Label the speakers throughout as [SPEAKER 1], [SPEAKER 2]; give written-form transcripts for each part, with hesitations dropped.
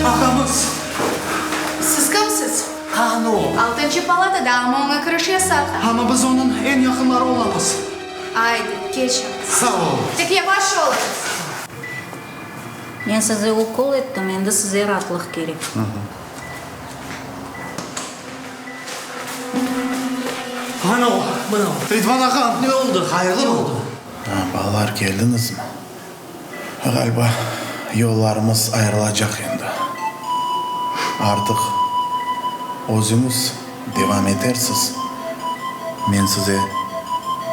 [SPEAKER 1] Ağamız.
[SPEAKER 2] Siz kimsiz?
[SPEAKER 1] Qanı o?
[SPEAKER 2] Altıncı palatada, amma oña kiriş yasaq.
[SPEAKER 1] Amma biz onıñ eñ yaqınları olamız.
[SPEAKER 2] Aydı, keçiñiz.
[SPEAKER 1] Sağ oluñız.
[SPEAKER 2] Tek yavaş oluñız.
[SPEAKER 3] Men size ukol ettim, endi size raatlıq kerek.
[SPEAKER 1] Ana o, mına o. Ridvan ağam, ne oldı? Hayırlı mı?
[SPEAKER 4] Ha, balalar, keldiñizmi? Ğaliba, yollarımız ayırılacaq endi. Artıq özüñiz devam etersiz. Men size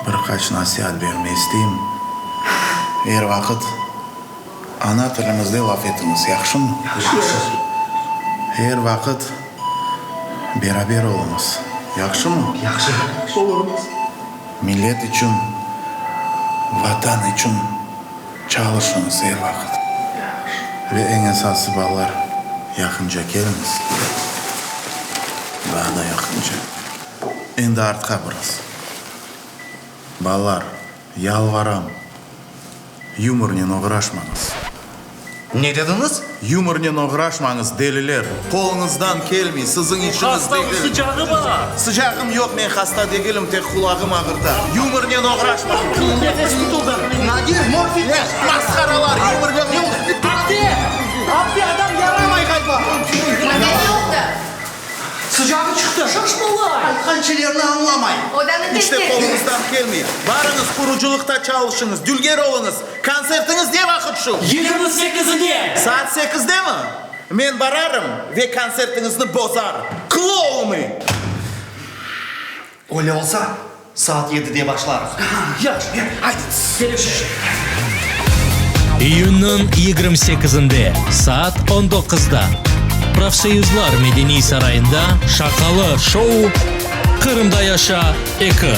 [SPEAKER 4] bir qaç nasiat bermey isteyim. Er vaqıt ana tilimizde laf etiñiz, yahşımı?
[SPEAKER 1] Yahşı.
[SPEAKER 4] Er vaqıt beraber oluñız, yahşımı?
[SPEAKER 1] Yahşı. Olurmız.
[SPEAKER 4] Millet içün, Vatan içün çalışıñız er vaqıt. Ve eñ esası, balalar, yaqınca keliñiz. Daa da yaqınca. Endi artqa biraz. Balalar, yalvaram, yumornen oğraşmañız.
[SPEAKER 1] Ne dediñiz?
[SPEAKER 4] Yumornen oğraşmañız, deliler! Qoluñızdan kelmey, siziñ işiñiz degil.
[SPEAKER 5] Hastanıñ sıcağı bar.
[SPEAKER 4] Sıcağım yoq, men hasta degilim, tek qulağım ağırta. Yumornen oğraşmañız!
[SPEAKER 1] Nefes tutuldı. Nadir, morfin ver.
[SPEAKER 4] Masqaralar, yumornen oğraşmañız!
[SPEAKER 1] Apte! Apte, adam yaramay ğaliba.
[SPEAKER 2] Mında ne oldı?
[SPEAKER 1] Sıcağı çıqtı. Şaşmalay. Aytqan şeylerini añlamay.
[SPEAKER 2] Odanı
[SPEAKER 4] İşte
[SPEAKER 2] tek-tek.
[SPEAKER 4] qoluñızdan kelmey. Barıñız, qurucılıqta çalışıñız, dülger oluñız. Kontsertiñiz ne vaqıt şu?
[SPEAKER 5] Yigirmi sekizinde.
[SPEAKER 4] Saat sekizdemi? Men bararım ve kontsertiñizni bozarım. Klounı!
[SPEAKER 1] Öyle olsa, saat yedide başlarıq. Yahşı, aydı. Kelişir.
[SPEAKER 6] İyünniñ 28-inde saat on doquzda Profsoyuzlar medeniy sarayında şaqalı şou Qırımda yaşa eki.